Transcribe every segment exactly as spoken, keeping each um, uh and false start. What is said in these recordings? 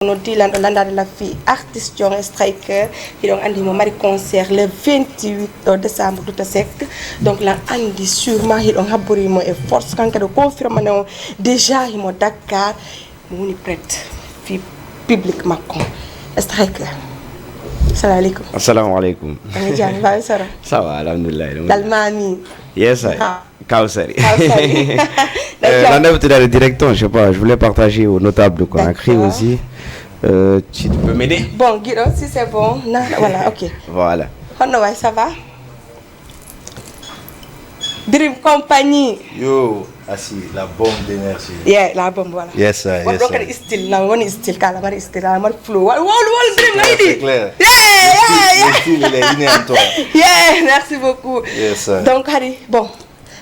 Noddi lanɗo landaade la fii artiste on e Striker, hiɗon anndi himo mari concert le vingt-huit ɗo décembre duta sek. Donc lan anndi sûrement hiɗon habborimo e force, kan kadi o confirmane on déjà himo Dakar, mo woni prête fii public makko. Striker, salamu aleykum. Assalamu aleykum. Anga jam, mbawi soro? Ça va, alhamdulillah. Ɗum Dal mami. Yes, I. Ah. Kawsari. Kawsari. Euh, D'accord. Rendez-vous tout à l'heure direct, je sais pas, je voulais partager aux notables de Conakry D'accord. Aussi. Euh, si tu peux m'aider. Bon, Guido, si c'est bon. Non, voilà, ok. Voilà. Honno wayi, ça va? Dream Company. Yo, assis, la bombe d'énergie. Yeah, la bombe, voilà. Yes, sir, yes, sir. Wonɗo kadi style, na woni style, kala mari style, kala mari flow. Wol, wol, wol, Dream, c'est clair, lady. C'est clair. Yeah, yeah, yeah. Le style, il est inné en toi. Yeah, merci beaucoup. Yes, sir. Donc, hari, bon,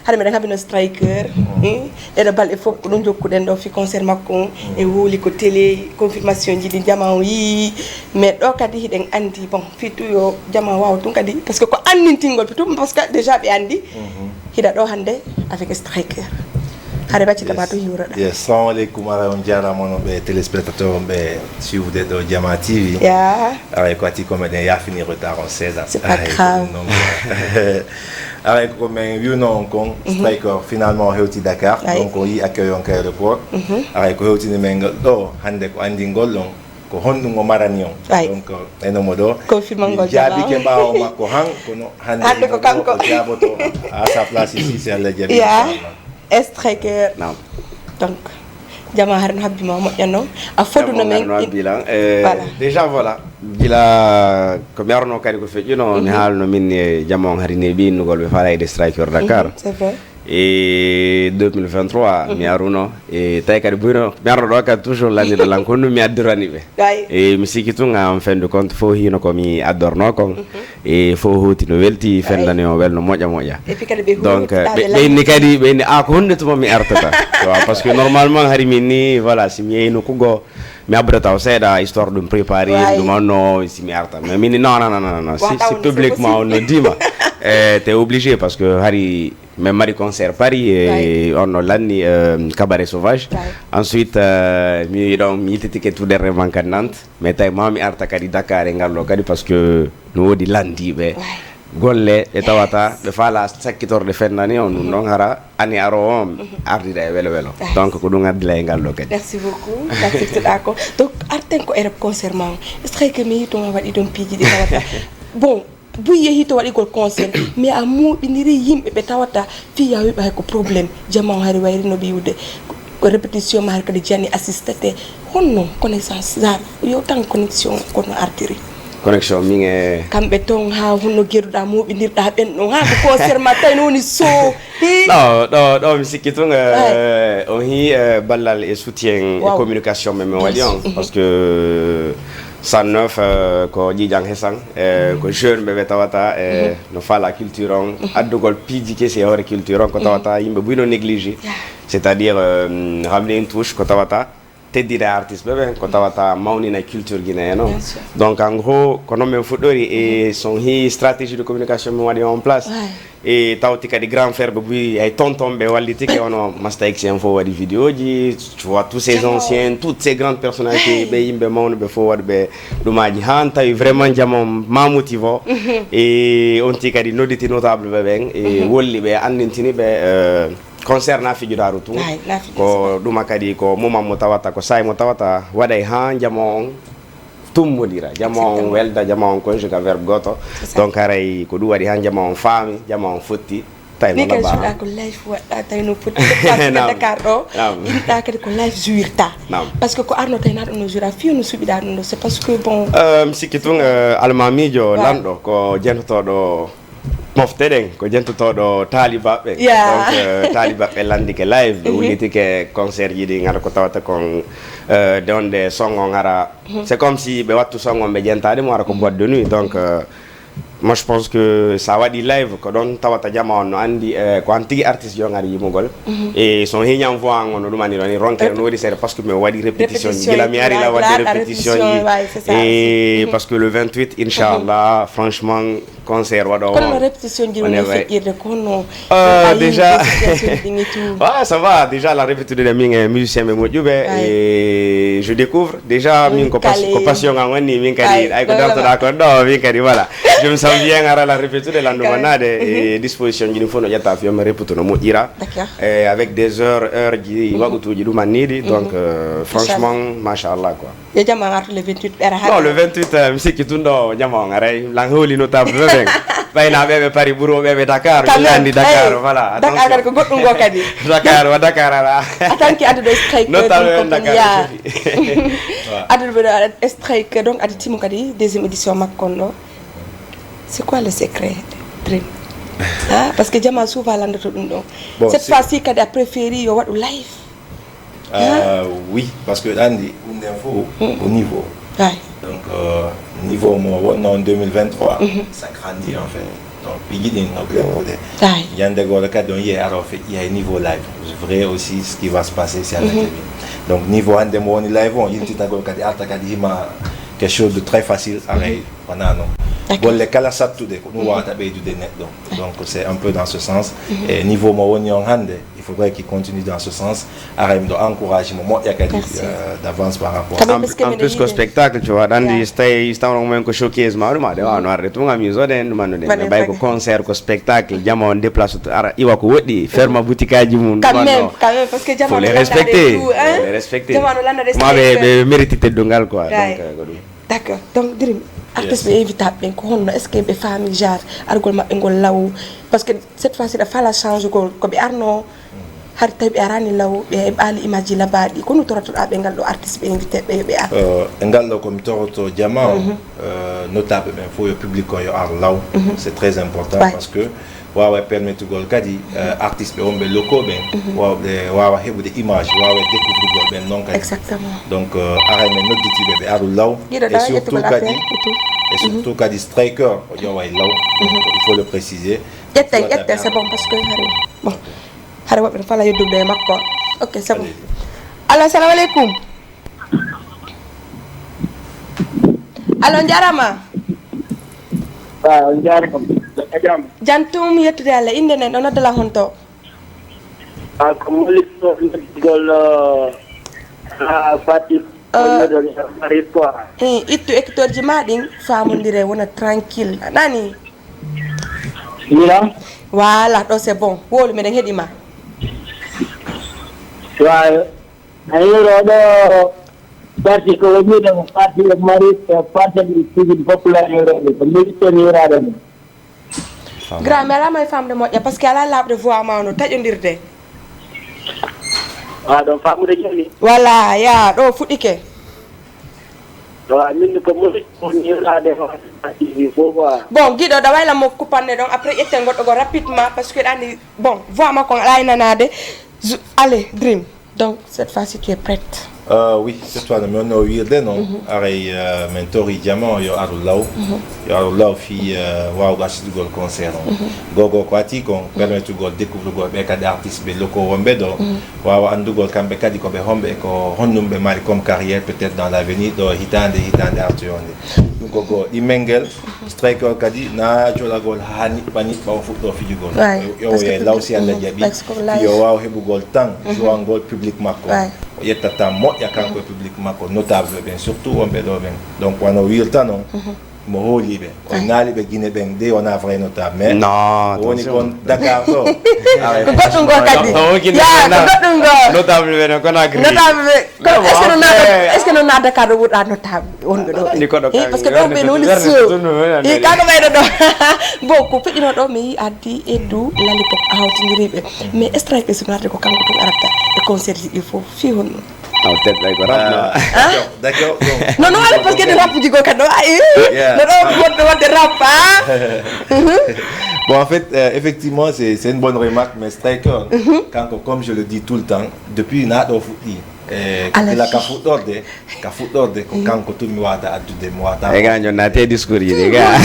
hade meɗen habino Striker, hmm? Ɗeɗo balɗe fof ko ɗum jokkuɗen ɗo fi concert makko on. E wowli ko télé, confirmation ji ɗi jama o yii. Mais ɗo kadi hiɗen anndi, bon, fii tout yo jama waaw tun kadi, parce que ko anndintingol tun, parce que déjà ɓe anndi. Hiɗa ɗo hannde avec Striker. Hade baccita ma to hiwroɗa. Yes, salamu aleykum, ara on jarama on ɓe téléspectateur on ɓe suivre ɗo Jama T V. Ya. Aray ko ati ko meɗen yafini retard on seeɗa. C'est pas grave. Aray ko men wiwno on kon, Striker finalement o hewti Dakar. Ay. Donc o yi accueil on ka aéroport. Aray ko hewtini men ngol ɗo hannde ko anndingol on ko honɗum o marani on. Ay. Donc eno mo ɗo. Confirmangol mi jaabike ɓaawo makko han, kono hannde hannde ko kanko o jaaboto à sa place ici, c'est Allah jaabi. Ya. Inchallah. Striker. Naam. Donc, jama hari no habbi ma moƴƴa noon. A foduno men. Jama hari no habbi lan. Eh, voilà. Déjà, voilà. Gila ko mi arno kadi ko feƴƴuno, mi haalno min e jama on hari neeɓi innugol ɓe faala e Striker Dakar. Mhm, c'est vrai. E deux mille vingt-trois, mi aruno. E tawi kadi buyno, mi arno ɗo kadi toujours lanniɗo lan, ko ɗum mi addirani ɓe. Ay. E mi sikki tun, en fin de compte, fof hino ko mi addorno kon. E fof hoti no welti, fendani o welno moƴƴa moƴƴa. Et puis kadi ɓe donc huuɗa ɓe ɓe inni kadi ɓe inni a ko honde tuma mi artata. Tu vois, parce que normalement hari min ni, voilà, si mi yehi nokku goo mi abbata taw seeɗa histoire ɗum préparé. Ay. Ɗum anno si mi arta, mais min ni non non non non non, si si public ma on no dima. Eh, t'es obligé parce que hari min mari concert Paris e on no lanni, euh, Cabaret Sauvage. Ensuite, euh, mi ɗon mi yitti ticket tout dernièrement kadi Nantes. Mais tawi ma mi arta kadi Dakar e ngallo kadi, parce que no woodi lanndiiɓe golle ɓe tawata ɓe faala sakkitorde fennani on. Ɗum ɗon hara ani aro on ardira e welo welo. Donc ko ɗum addila e ngallo kadi. Merci beaucoup. Ka firtuɗa ko. Donc arten ko erop concert ma on. Est-ce que mi yii to ma waɗi ɗon piiji ɗi tawata? Bon, buy yehi to waɗigol concert, mais a muɓiniri yimɓe ɓe tawata fii ya wiɓe hay ko problème. Jama on hari wayri no ɓiyude. Ko répétition ma hari kadi jani assistete. Honno connaissance zar yo tan connexion kono artiri? Connexion min e kamɓe ton ha honno geruɗa muɓinirɗa ɓen ɗon ha ko concert ma tawi no woni so. Hi. Ɗo ɗo ɗo mi sikki tun, eh, on hi, eh, ballal e soutien e communication men mi waɗi on, parce que cent neuf, eh, ko ƴiiƴan hesan, eh, ko jeune ɓe ɓe tawata, eh, no faala culture on, addugol piiji kesi e hoore culture on ko tawata yimɓe buy no négligé. C'est-à-dire, euh, ramener une touche ko tawata teddina artiste ɓe ɓen ko tawata mawnina culture guinéen on. Donc en gros ko noon min fuɗɗori e son hi stratégie de communication min waɗi en place. E tawti kadi grand frère ɓe buy ay tonton ɓe wallitike, ono Masta X en fof waɗi vidéo ji, tu vois, tous ces anciens, toutes ces grandes personnalités, ɓe yimɓe mawnuɓe fof waɗuɓe ɗumaji han tawi vraiment jama on mamuti fo. E on ti kadi nodditi notable ɓe ɓen e wolli ɓe anndintini ɓe, euh, concert na fijudaaru tun. Ko ɗuma kadi ko muman mo tawata ko saay mo tawata waɗay ha jama on tummodira, jama on welda, jama on conjuga verbe goto. Donc haray ko ɗum waɗi ha jama on faami, jama on fotti. Tawi ni kay suɗa ko life waɗɗa tawi no foti déplacé ka Dakar ɗo. Inɗa kadi ko life jouirta. Parce que ko arno tawi na ɗum no jouira fiyo no suɓiɗa ɗum ɗo, c'est parce que bon. Euh, mi sikki tun, euh, almamijo lanɗo ko jentotoɗo mofte ɗen ko jentotoɗo taalibaɓɓe. Donc, euh, taalibaɓɓe landike live ɓe wullitike concert ji ɗi ngara ko tawata kon, euh, donde son on hara c'est comme si ɓe wattu son on ɓe jentade mo hara ko boîte de nuit. Donc, euh, Moi, je pense que ça waɗi live ko ɗon tawata jama on no anndi, eh, ko an tigi artiste yo ngari yimugol. E so hiñan voix an on no ɗum anndi ɗon ronkere no waɗi seeɗa, parce que mi waɗi répétition ji gila mi ari la waɗde répétition ji. Et parce que le vingt-huit, inchallah, franchement, concert waɗo kono on no répétition ji on woni feƴƴirde kono? Euh, déjà, ouais, ça va. Déjà la répétition de min e musicien ɓe moƴƴuɓe, et je découvre déjà min ko pas- ko passion an woni min kadi. Ay ko dartoɗa kon ɗo min kadi, voilà. Je me sens bien ara la répétition de landu mannade e disposition ji ɗum fof no ƴetta fiyo mi répétition no moƴƴira. Et avec des heures heure ji waɗutuji ɗum anniɗi. Donc, euh, franchement, machallah quoi. Yo jama artu le vingt-huit ɓera. Non, le vingt-huit, euh, mi sikki tun ɗo jama on aray lan holi notable ɓe ɓen. Ɓayna ɓeɓe Paris ɓuro ɓeɓe Dakar, mi landi Dakar. Voilà, Dakar kadi ko goɗɗum go kadi. Dakar wa Dakar ala. A tanki adduɗo strike notable ɓen Dakar. Adduɗo ɓeɗo strike donc addi timo kadi deuxième édition makko on ɗo. C'est quoi le secret, Dream? Hein? Parce que jama souvent landoto ɗum ɗon. Cette fois-ci kadi a préféri yo waɗu live. Euh, oui, parce que ɗan anndi ɗum ɗen fof au niveau. Donc, euh, niveau mo wonno en deux mille vingt-trois, ça grandit en fait. Donc piiji ɗin no glemmude. Ñande gooto kadi on yiye aro feƴƴi hay niveau live. Vrai aussi ce qui va se passer si Allah jaɓi. Donc niveau hannde mo woni live on yiltitagol kadi arta kadi hima quelque chose de très facile. Aray wona noon. Golle kala sattuɗe ko ɗum wawata ɓeydude neɗɗo. Donc c'est un peu dans ce sens. E niveau mo woni on hannde, il faudrait qu'il continue dans ce sens. Aray miɗo encourage mo moƴƴa kadi, euh, d'avance par rapport. En plus ko spectacle, tu vois, ɗan anndi so tawi so tawno ko mumen ko showcase ma ɗum aɗa wawno arde tun a musode en ɗum anndude, mais ɓay ko concert ko spectacle jama on déplace to ara iwa ko woɗɗi ferma boutique aji mum. Quand même, quand même, parce que jama faut les respecter. Faut les respecter. Jama no landa respecter. Ɓe mérite teddungal quoi. Donc, euh, ko ɗum. D'accord. Donc Dream, artiste ɓe invitaɓe ɓen ko honno, est ce que ɓe faami genre argol maɓɓe ngol law? Parce que cette fois ci ɗa fala change gol ko ɓe arno. Hari tawi ɓe arani law ɓe heɓali image ji labaɗi, ko no torotoɗa ɓe ngal ɗo artiste ɓe invité ɓe ɓe ar? Euh, e ngal ɗo ko mi toroto jama o, euh, notable ɓen fof yo public o yo ar law. C'est très important parce que wawa permettre gol kadi, euh, artiste ɓe wonɓe locaux ɓen wawɓe wawa heɓude image, wawa découvrir gol ɓen noon kadi. Exactement. Donc, euh, aray men nodditiɓe ɓe aru law. Et surtout kadi, et surtout kadi striker o ƴowa e law. Il faut le préciser. Ƴetten ƴetten c'est bon parce que hari bon. Hara woɓɓe no fala yeddude e makko. Ok, c'est bon. Allo, assalamu aleykum. Allo, jarama. Ah, jarama. Jam. Jantum yettude Allah, inde nen o noddala honto? Ah, ko molis noddugol, ah, Fati. Marie quoi. Eh, ittu écouteur ji ma ɗin famondire wona tranquille. Nani? Mira. Voilà, ɗo c'est bon. Wolu meɗen heɗima. Waaw. Ayiro ɗo parti ko woniɗo parti e mari parti de civil populaire yoroɓe ko militaire yoraɗo mo. Grand, mi alaa may famde moƴƴa parce que alaa laaɓde voix ma no taƴondirde. A ɗon famude joni. Voilà, ya ɗo fuɗɗike. Ɗo amin ko moni ko nirade ko. Bon, giɗo da wayla mo kupanne ɗon après ƴetten goɗɗo go rapidement parce que ɗani bon voix makko on alaa e nanaade. Allez, Dream. Donc cette fois-ci tu es prête? Euh, oui, cette fois no mi wonno wiirde noon. Aray, euh, min tori jama o yo aru law. Yo aru law fii, euh, waawgo artitugol concert on. Gogo ko ati kon permetugol découvrugol ɓe kadi artiste ɓe locaux wonɓe ɗo. Waawa anndugol kamɓe kadi ko ɓe homɓe e ko honɗum ɓe mari comme carrière peut-être dans l'avenir ɗo hitaande hitaande artoyonde. Ɗum ko goo ɗimmel ngel. Striker kadi na jolagol haa niɓɓa niɓɓa o fuɗɗo fijugol. Yo woye law si Allah jaɓi. Yo waaw heɓugol tan joangol public makko. O ƴettata moƴƴa kanko e public makko notable ɓen surtout wonɓe ɗo ɓen. Donc wano wirta noon mo hooli ɓe o naali ɓe Guinée ɓen de wona vrai notable mais non woni kon Dakar ɗo. Ko goɗɗum goo kadi ya ko goɗɗum goo notable ɓe no Conakry notable ɓe. Kono est ce que no naata est ce que no naata ka ɗo wuɗa notable wonɓe ɗo ɓe parce que ɗo ɓe no woni sew i kaga ɓeyɗo ɗo. Bon ko feƴƴino ɗo mi yi addi eddu lali pop a hawtidiri ɓe mais strike ɓe so naata ko kanko tun arata e concert ji ɗi fof fi honno? Aw tel ɓay ko rap non non wala parce que de rap ji go kadi ɗo ayi no ɗo wonɓe wonde rap a. Bon en fait euh, effectivement c'est c'est une bonne remarque mais striker kanko comme je le dis tout le temps depuis na ɗo fuɗɗi. E ko gila ka fuɗɗorde, ka fuɗɗorde ko kanko tun mi wata addude, mi wata. E ga ñon nate discours yi de ga.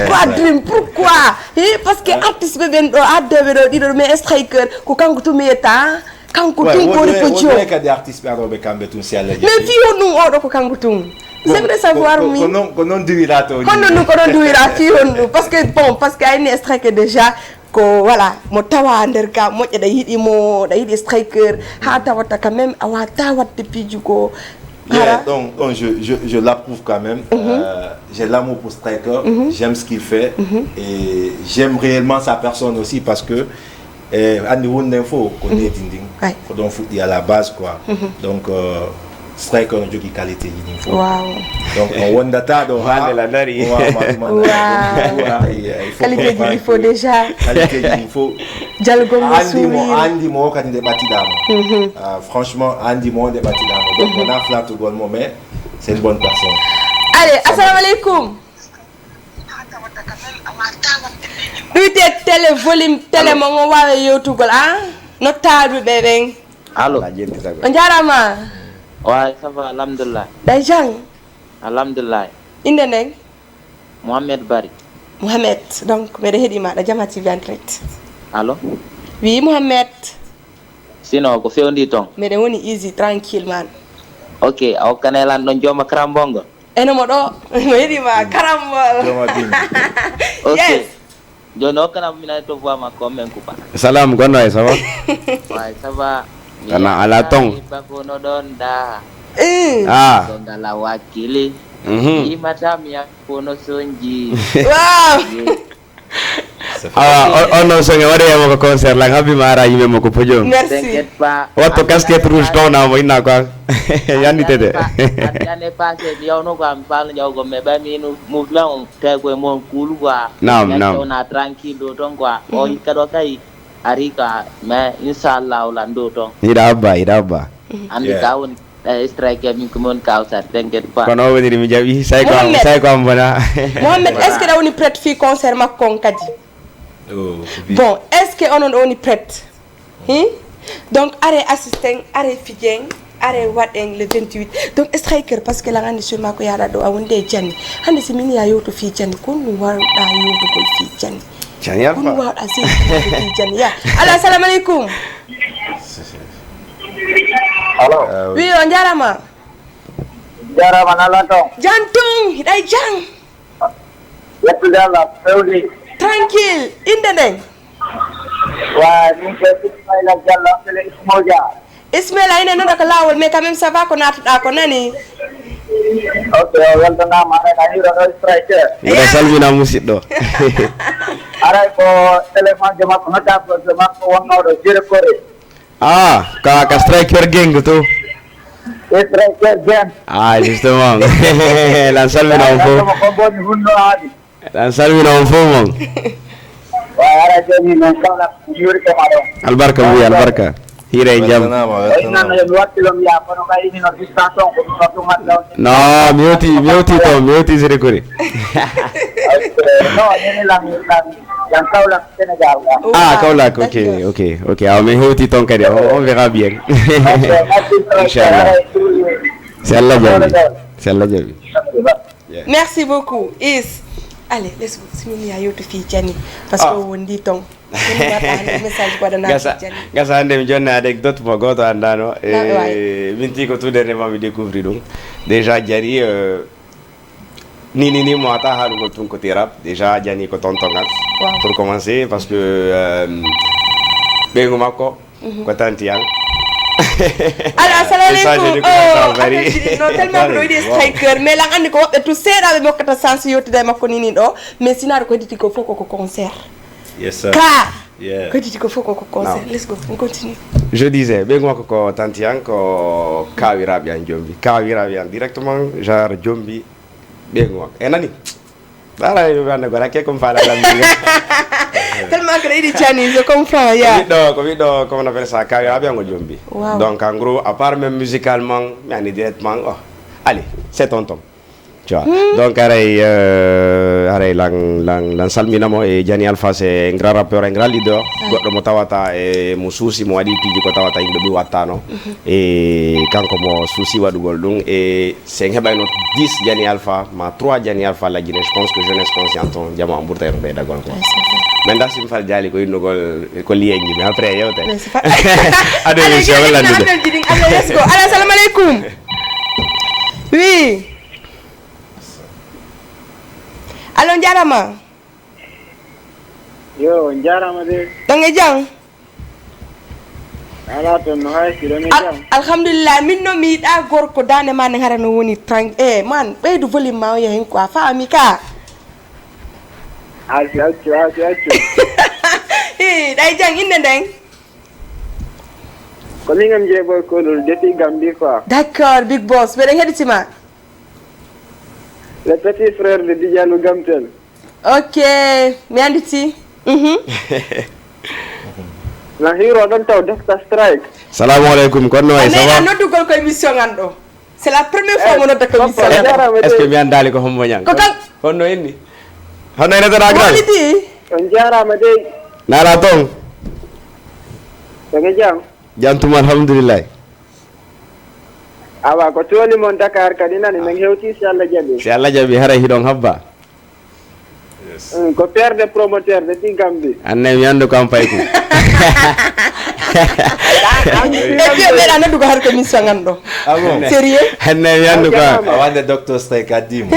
Pourquoi Dream? Pourquoi? Hi, parce que artiste ɓe ɓen ɗo addeɓe ɗo ɗiɗo mais Striker ko kanko tun mi yetta. Kanko tun kori ko jiyo. Wodere kadi artiste ɓe aroɓe kamɓe tun si Allah jaɓi. Mais fi honɗum oɗo ko kanko tun? J'aimerais savoir mi. Ko non ko non diwira to. Honno ɗum ko non diwira fi honɗum? Parce que bon, parce que ayni Striker déjà ko voilà mo tawa nder ga moƴƴa ɗa yiɗi mo ɗa yiɗi Striker ha tawata quand même a wata watte piiji ko. Yeah, donc, donc je, je, je l'approuve quand même. Euh, j'ai l'amour pour Striker, j'aime ce qu'il fait et j'aime réellement sa personne aussi parce que eh, andi wonde fof ko nedi ndin ko ɗon fuɗɗi à la base quoi. Donc euh, Striker no jogii qualité ji ɗin fof. Donc on wondata ɗo ha qualité ji ɗi fof déjà. Qualité ji ɗin fof. Jalgol mo andi mo andi mo kadi nde ɓattiɗa mo. Ah, franchement andi mo nde ɓattiɗa mo, donc wona flattugol mo mais c'est une bonne personne. Allez, assalamu aleykum. Ɗuyte télé volume télé mo ngo wawe yewtugol a nottaɗuɓe ɓen. Allo. O jarama. Way ça va alhamdulillah. Ɗay jang. Alhamdulillah. Inde nden? Mohamed Bari. Mohamed, donc meɗa heɗima ɗa jama T V en direct. Allo. Wi Mohamed. Sino ko fewndi ton. Meɗen woni easy tranquille man. Ok, a hokkane lan ɗon jooma karambongo. Eno mo ɗo mo yiɗi ma karambol. Jooma bini. Ok. Yes. Joni hokkana minani to voix makko men kupa. Salam gonno e ça va? Way ça va. Kana ala ton. Bako no ɗon da. Eh. Ah. Ɗon dala wakili. Mhm. Imata mi kono sonji. Wow. Awa on noon soge waɗoyamo ko concert lan habbima ara yimɓe mo ko podium. Merci. Watto casquette rouge townamo inna quoi. Yanditede. Année passée mi yawno quoi mi falno jawgo mais ɓaymi no mouvement on tawi koye mon kuulu quoi. Nam nam. Tawna tranquille ɗo toon quoi o hikka ɗo kay ari quoi mais inchallahu lan ɗo toon. Hiɗa habba hiɗa habba. Andi ka woni. Striker min ko mi woni kawsar, t'inquiète pas. Kono o woniri mi jaɓi, say ko am, say ko am bona. Mohamed, est-ce que ɗa woni prête fii concert makko on kadi? Bon, est-ce que onon ɗo woni prête? Hi? Donc are assisten, are fijen, are waɗen le vingt-huit. Donc Striker, parce que la grande sœur mako yaɗa ɗo a wonde e Jani. Hande si min ya yewto fii Jani, ko ɗum wawɗa yewtogol fii Jani? Jani Alpha. Ko ɗum wawɗa sey fii Jani ya. Allo, assalamu aleykum. Allo. Wi o jarama. Jarama na lan ton. Jan tun, hiɗay jan. Yettude Allah, fewni. Tranquille, inde nden. Wa, min ko Ismaila Jallo, appelé Ismoja. Ismaila ine noɗa ko lawol mais quand même ça va ko natuɗa ko nani. Ok, o weltanama aɗa hiro ɗo striker. Mbiɗa salmina musidɗo. Aray ko téléphone de makko nodda ko de makko wonnoɗo jere kore. Ah, ka ka striker gang to. Striker gang. Ah, justement. Lan salmina on fof. Ko boni hunno haadi. Lan salmina on fof mon. Wa ara joni non kala yuri ko ma don. Albarka wi albarka. Hira e jam. No, mi yewti mi yewti to mi yewti sere kori. No, ni lan lan lan kawla Sénégal. Ah, Kaolack, ok, ok, ok. Alors, mais hewti ton kadi, on, on verra bien. Inchallah. C'est Allah jabi. C'est Allah jabi. Merci beaucoup. Is. Allez, let's go. Simini ya yoto fi Jani. Parce que on dit ton. Gasa hannde mi jonni anecdote mo gooto anndano e minti ko tout dernièrement mi découvri ɗum déjà jari euh, Ni ni ni mo ata haɗugol tun ko tirap déjà jani ko tontongal pour commencer parce que euh, ɓeygu makko ko tanti an. Allo, assalamu aleykum. Oh, no tellement ko ɗo yiɗi striker mais lan anndi ko woɓɓe tout seeɗaɓe mokkata chance yewtida e makko nini ɗo mais sinaɗo ko hedditi ko fof koko concert. Yes sir. Ka. Yeah. Ko hedditi ko fof koko concert. Let's go. On continue. Je disais, ɓeygu makko ko tanti an ko kawiraɓe an jombi kawiraɓe an directement genre jombi. Ɓeygu makko e nani. Ɓaara yo ande ko rakke comme faala lambi. Tellement que ɗo yiɗi Jani, je comprends ya. Ko wiɗɗo ko wiɗɗo comment on appelle ça kawi aɓe ngo jombi. Donc en gros à part même musicalement mi ani directement oh. Allez, c'est tonton. Tu vois. Donc haray, euh, haray lan lan lan salminamo e Jani Alpha, c'est un grand rappeur, un grand leader. Goɗɗo mo tawata e mo suusi, mo waɗi piiji ko tawata yimɓe ɓe wattano. E kanko mo suusi waɗugol ɗum, e si en heɓayno dix Jani Alpha ma trois Jani Alpha lajjine, je pense que jeunesse consciente on jama on ɓurtayno ɓeydagol quoi. Min da sim fal jaali ko innugol ko lienji, mais après yewte. Ado émission wala ndude. Appel ji ɗin, appel, let's go. Alo, assalamu aleykum. Oui. Alo, on jarama. Yo, on jarama de. Ɗon e jam? Ala ton no hay si ɗon e jam. Alhamdulillah, min no mi yiɗa gorko dande ma nden hara no woni tran e man ɓeydu volume ma o yahin quoi, faami ka. Accu, accu, accu, accu. Hi, ɗay jang innde nden? Ko min am jeeboy kolol, depuis Gambie quoi. D'accord, Big Boss, mbeɗen heɗitima. Le petit frère de Didiano Gamtel. Ok, mi anditi. Mhm. Na hiro ɗon taw Doctor Strike. Salamu aleykum, kono no wayi, ça va? A noddugol ko émission an ɗo. C'est la première fois mo nodda ko émission an ɗo. Est-ce que mi andali ko hombo ñan? Ko kan. Honno inni? Honno ene tara gran? Woniti. On jarama dey. Nala ton. Ko jam. Jam tuma, alhamdulillah. Awa, ko tooli mon Dakar kadi nani, men hewti si Allah jaɓi. Si Allah jaɓi, haray hiɗon habba. Mm, ko père de promoteur de ti Gambie. Anne mi anndu kam payku. Et puis, meɗa noddu ko har ko mission ngan ɗo. Ah bon? Sérieux? Anne mi anndu ka. A wande docteur Stay ka dimo.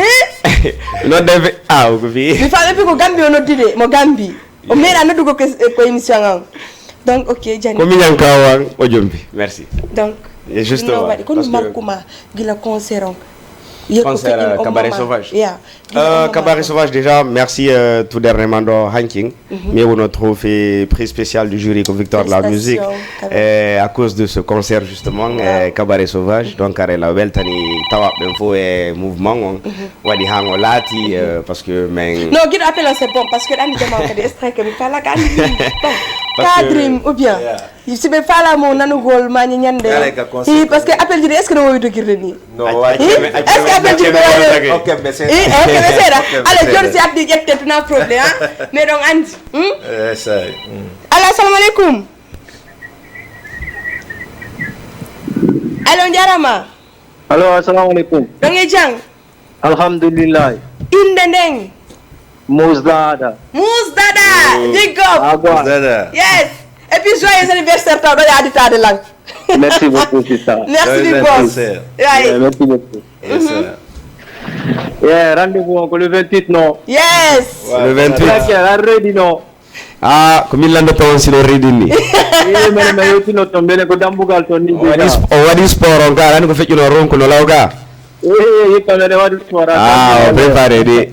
Nodde be, ah, ko fi. Mi faami fi ko Gambie o noddi de, mo Gambie. O meeɗa noddugo ko, ko émission an. Donc, ok, Jani. Ko miñan kawan o jombi. Merci. Donc, et justement, no waɗi kono markuma gila concert on. Concert, euh, Cabaret Sauvage. Yeah. Euh, Cabaret Sauvage, déjà, merci, euh, tout dernièrement, do Hanking. Mais on a trophée prix spécial du jury, comme victoire de la musique. Euh, à cause de ce concert, justement, euh, Cabaret Sauvage. Donc, are la weltani tawa ben fo e mouvement on. Waɗi han o laati, euh, parce que min. Non, giɗo appel on, c'est bon, parce que ɗan jama kadi extrait ke mi fala ka andi. Bon, cadre ou bien. Si ɓe fala mo nanugol ma ñande. Hi, parce que appel ji ɗi, est-ce que no wowi dogirde ni? No, est-ce que appel ji ɗi ɓe? Ok, mais c'est. Ok, mais c'est là. Alors, John, si addi ƴette, tuna problème, hein? Mais donc, andi. Hmm? Alo, assalamu aleykum. Alo, jarama. Alo, assalamu aleykum. Ɗon e jam? Alhamdulillah. Innde nden? Mus Dada. Mus Dada. Big up. Agwa. Mus Dada. Yes. Et puis, joyeux anniversaire taw ɗo yaaditaade lan. Merci beaucoup, sister. Merci, big boss. Joyeux anniversaire. Yeah, merci beaucoup. Yes, sir. Yeah, rendez-vous on ko le vingt-huit, non? Yes. Le vingt-huit. Like, are ready, non? Ah, ko min lanndata on si ɗon ready ni. Minen mi yewtino toon, mbele ko dambugal toon ni. O waɗi sp-, o waɗi sport on ka, aɗa anndi ko feƴƴuno ronku no law ka. Hikka mbeɗa waɗi sport. Ah, o préparé de.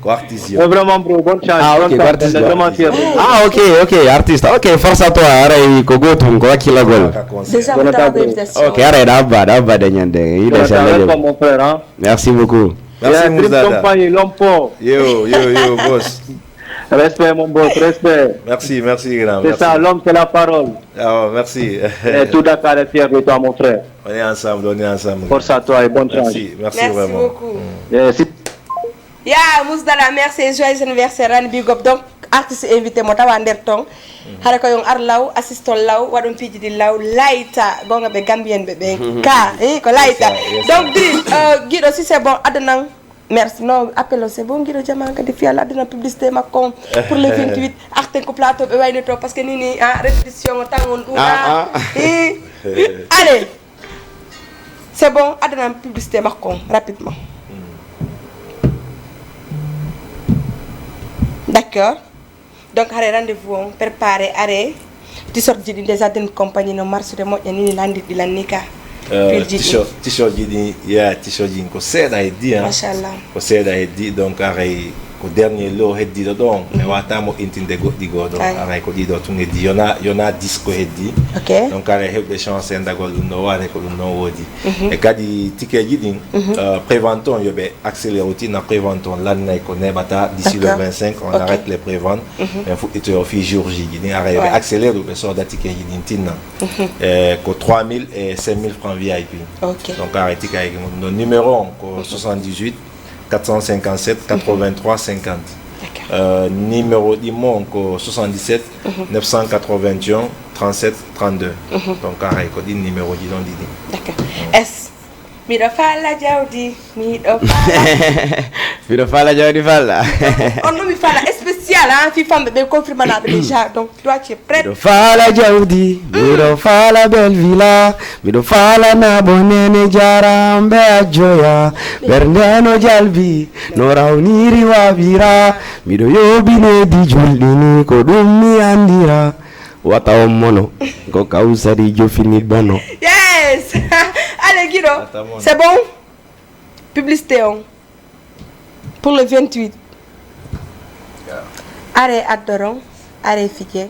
Ko artiste. Mais vraiment, bro, bonne chance. Ah, ok, bonne chance, vraiment fier de toi. Ah, ok, ok, artiste. Ok, force à toi, aray ko gootum, ko wakkilagol. Déjà, mi tawa ko invitation. Ok, aray ɗa abba, ɗa abba de ñande. Yiɗe sa welcome, mon frère, hein. Merci beaucoup. Merci, Moussa Dada. Compagnie, l'homme fort. Yo, yo, yo, boss. Respect, mon boss, respect. Merci, merci, grand. C'est ça, l'homme, c'est la parole. Ah, merci. Et tout Dakar est fier de toi, mon frère. On est ensemble, on est ensemble. Force à toi et bonne chance. Merci, merci vraiment. Merci beaucoup. Ya, Moussa Dada, merci, joyeux anniversaire, and big up. Donc, artiste invité mo tawa nder ton. Hara ko yon ar law, assistant law, waɗon piiji ɗi law, layta, gonga ɓe Gambien ɓe ɓen. Ka, eh, ko layta. Yes, sir, yes, sir. Donc, Dream, euh, Guido, si c'est bon, adana. Merci. Non, appel, c'est bon, Guido Diamant, kadi fi Allah, adana publicité makko on pour le vingt-huit. Arten ko plateau ɓe wayni to, parce que nini, ah, répétition, o tan on ɗum, ah, ah. Eh, eh, allez. C'est bon, adana publicité makko on, rapidement. D'accord. Donc, hare rendez-vous on, préparé, are, t-shirt ji ɗi déjà den compagnie no marsude moƴƴa ni, ni lanndi ɗi lanni ka. Euh, t-shirt, t-shirt ji ɗi, ya, t-shirt ji ko seeɗa heddi, hein. Machallah. Ko seeɗa heddi, donc, aray Ko dernier lot heddiiɗo ɗo on, mi waawata moƴƴintinde goɗɗi goo ɗo. Aray ko ɗiɗo tun heddi, yona, yona dix ko heddi. Donc aray heɓde chance e ndagol ɗum ɗo, waade ko ɗum ɗon woodi. E kadi tikeeji ɗin, euh, prévente on, yo ɓe accéléré aussi na prévente on, lannay ko neeɓata. D'ici le vingt-cinq, on arrête les préventes. Ɓen fuɗɗitoyo fii jour J ji ɗin, aray yo ɓe accéléré, ɓe sooda tikeeji ɗin tinna. E ko trois mille et cinq mille francs V I P. Donc aray tikeeji ɗin, no numéro on ko soixante-dix-huit, quatre cent cinquante-sept, quatre-vingt-trois, cinquante. Euh, numéro ɗi mon ko soixante-dix-sept, neuf cent quatre-vingt-un, trente-sept, trente-deux. Donc aray ko ɗin numéro ji ɗon ɗiɗi. S. Miɗo faala jawdi, miɗo faala. Miɗo faala jawdi, faala. On no mi faala spécial, hein, fi famɓe ɓe confirmanaaɓe déjà. Donc toi tu es prête? Miɗo faala jawdi, miɗo faala belle villa, miɗo faala nabo nene jaramɓe ajjoya. Ɓernde no jalbi, no rawniri waɓira. Miɗo yoobi nedi julɗini, ko ɗum mi andira. Wata on mono, ko kawsari jofini bono. Yes. Allez Guido, c'est bon. Publicité on pour le vingt-huit. Are addoron, are fijen.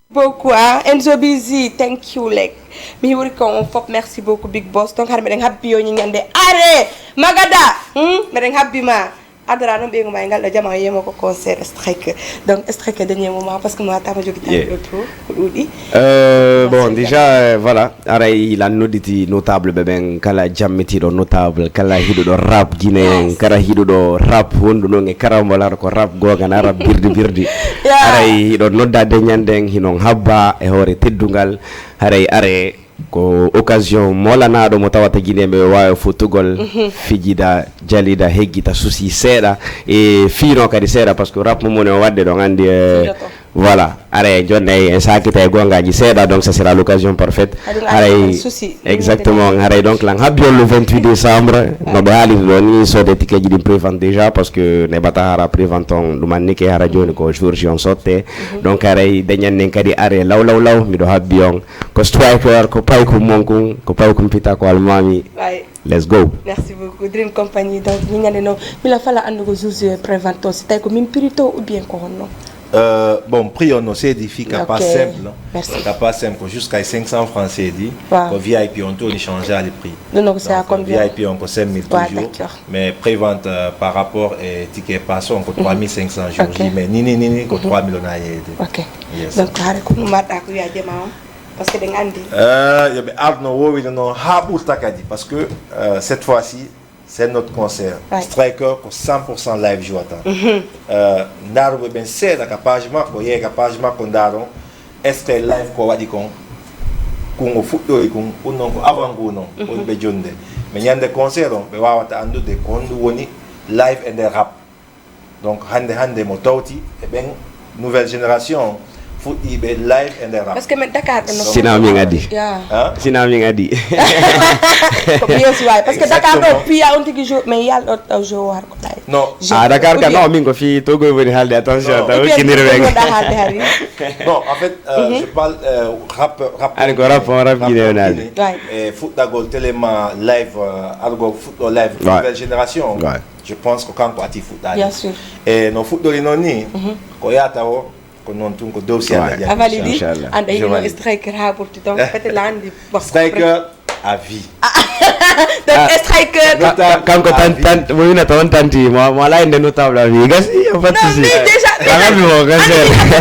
Beaucoup, hein? Enzo Busy, thank you, like. Mi hiwri ko on fof, merci beaucoup, Big Boss. Donc hara meɗen habbi yo ñande are magada. Hmm? Meɗen habbi ma. Adora noon ɓeyngu ma e ngal ɗo jama o yiyemo ko concert Strike. Donc Strike, dernier moment, parce que mo attama jogi tan ɗo to ko ɗuuɗi. Euh, bon, déjà, euh, voilà. Aray lan nodditi notable ɓe ɓen, kala jammitiiɗo notable, kala hiɗuɗo rap guinéen, kala hiɗuɗo rap wondu ɗon e karambo, lar ko rap googana, rap birdi birdi. Aray hiɗo nodda deñanden, hinon habba e hoore teddungal. Haray are ko occasion molanaaɗo mo tawata guinéen ɓe waawi fottugol, fijida, jalida, heggita, susi seeɗa e fiino kadi seeɗa, parce que rap mum woni o waɗde ɗon anndi, e voilà. Aray jonne en sakita e gongaaji seeɗa, donc ça sera l'occasion parfaite. Haray exactement, haray donc lan habbi on le vingt-huit décembre, no ɓe haaliri ɗo ni, soode tikeji ɗin prévente déjà, parce que neɓata hara prévente on ɗum annike, hara joni ko jour ji on sotte. Donc haray deñan nen kadi are law law law, miɗo habbi on ko Striker, ko paykum mon kun, ko paykum pita ko almami. Let's go. Merci beaucoup, Dream Company. Donc, min ñande no, mila fala anndugo jour ji prévente o, si tawi ko min prix to ou bien ko honno? Euh, bon, prix on no seedi fii ka pas simple. Ka pas simple, ko jusqu'à cinq cents francs seedi. Ko V I P on to ni change le prix. Donc c'est à combien? V I P on ko cinq mille toujours. Mais prévente, euh, par rapport e ticket pass on ko trois mille cinq cents jour J, mais nini nini ko trois mille on a yeede. Ok. Yes. Donc hare ko ɗum mbaɗɗa ko wiya jema on? Parce que ɗen anndi. Euh, yo ɓe arno wowino noon haa ɓurta kadi, parce que, euh, cette fois-ci c'est notre concert. Striker ko cent pour cent live jouata. Euh, ndaaruɓe ɓen seeɗa ka page makko, yehi ka page makko ndaaron, est-ce que live ko waɗi kon, kun o fuɗɗori kun, ɗum noon ko avant ngu noon woni ɓe jonde. Mais ñande concert on ɓe waawata anndude ko honɗum woni live e nder rap. Donc hannde hannde mo tawti e ɓen nouvelle génération fuɗɗiiɓe live e nder rap. Parce que min Dakar ɗo no sina min addi. Sina min addi. Ko bien sûr, parce que Dakar ɗo piya on tigi jour, mais yal ɗo ɗo jour har ko tawi. Non. Ah, Dakar ka non, min ko fii to goy woni haalde, attention taw kinir ɓe. Wonda haalde hari. Non, en fait, euh, je parle, euh, rap, rap. Ari ko rap on, rap guinéen. E fuɗɗagol télé ma live, euh, argo fuɗɗo live nouvelle génération. Je pense ko kanko ati fuɗɗaade. Bien sûr. E no fuɗɗori noon ni, ko yahata o, ko noon tun ko dow si Allah jaɓi. A validi, inchallah. An ɗa yiɗino Striker haa ɓurti, donc peut-être la anndi. Striker à vie. Donc Striker. Kanko tan, tan, mo winata on tanti, mo, mo alaa innde notable à vie. Gasi, y a pas de souci. Non, mais déjà, déjà,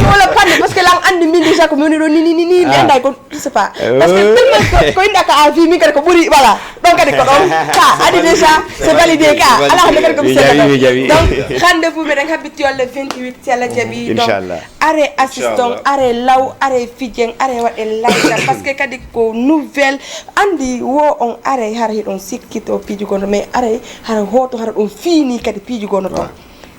wala panne, parce que lan anndi min déjà ko mi woni ɗo ni, ni, ni, ni, mi annday ko. Je sais pas. Parce que tellement ko, ko innda ka à vie, min kadi ko ɓuri, voilà. Donc kadi ko ɗon ka, adi déjà, c'est validé ka. Ala hande kadi ko mi seeɗa ɗon. Donc rendez-vous meɗen habbi yo le vingt-huit, si Allah jaɓi. Donc inchallah. Are assistant, are law, are fijen, are waɗen layta. Parce que kadi ko nouvelle, anndi wo on are hara hiɗon sikkito piiji gonɗo, mais are hara hoto hara ɗum fiini kadi piiji gonɗo ton.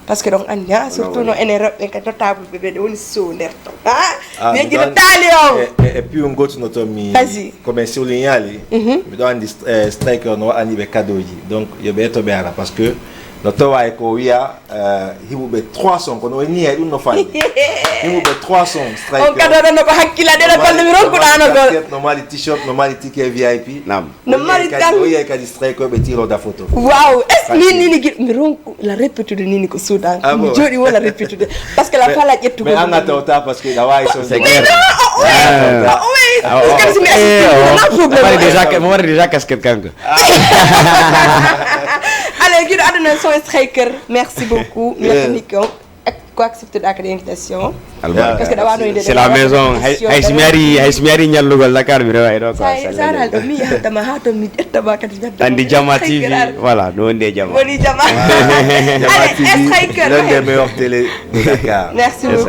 Parce que ɗon anndi, ha, surtout no enen rewɓe kadi notable ɓe ɓe woni so nder ton. Ha? Mi yejjita taali on. E piyu gotu no to mi, ko mi soulignaali. Miɗo anndi, eh, Striker no waɗani ɓe cadeauji. Donc yo ɓe to ɓe ara, parce que No tawa e ko wiya, eh, hiɓuɓe trois cents, kono o ni hay ɗum no fanni. Hiɓuɓe trois cents on kadi oɗon no ko hakkilla ɗeɗo balɗe mi ronkuɗano gol. No mari t-shirt, no mari ticket V I P. Nam. No mari tan. O yiyay kadi strike ɓe tiroda photo. Waaw, est-ce que min nini giɗ mi ronku la répétude nini ko suudan. Mi jooɗi wala répétude. Parce que la fala ƴettugo. Mais an a tawta parce que a wawi son. C'est clair. Kam si mi asistena problème. Mo waɗi déjà casquette kanko. Allez, guiɗo aduna son striker. Merci beaucoup. Merci Nico. Ko accepté ɗa kadi invitation. Parce que ɗa wano inde c'est la maison. Hay so mi ari, hay so mi ari ñallugol Dakar mi rewa e ɗo quoi. Sara alɗo mi yahatama ha to mi ƴettama kadi. Andi Jama T V. Voilà, no wonde Jama. Woni Jama. Jama T V, l'un des meilleurs télé Dakar. Merci beaucoup.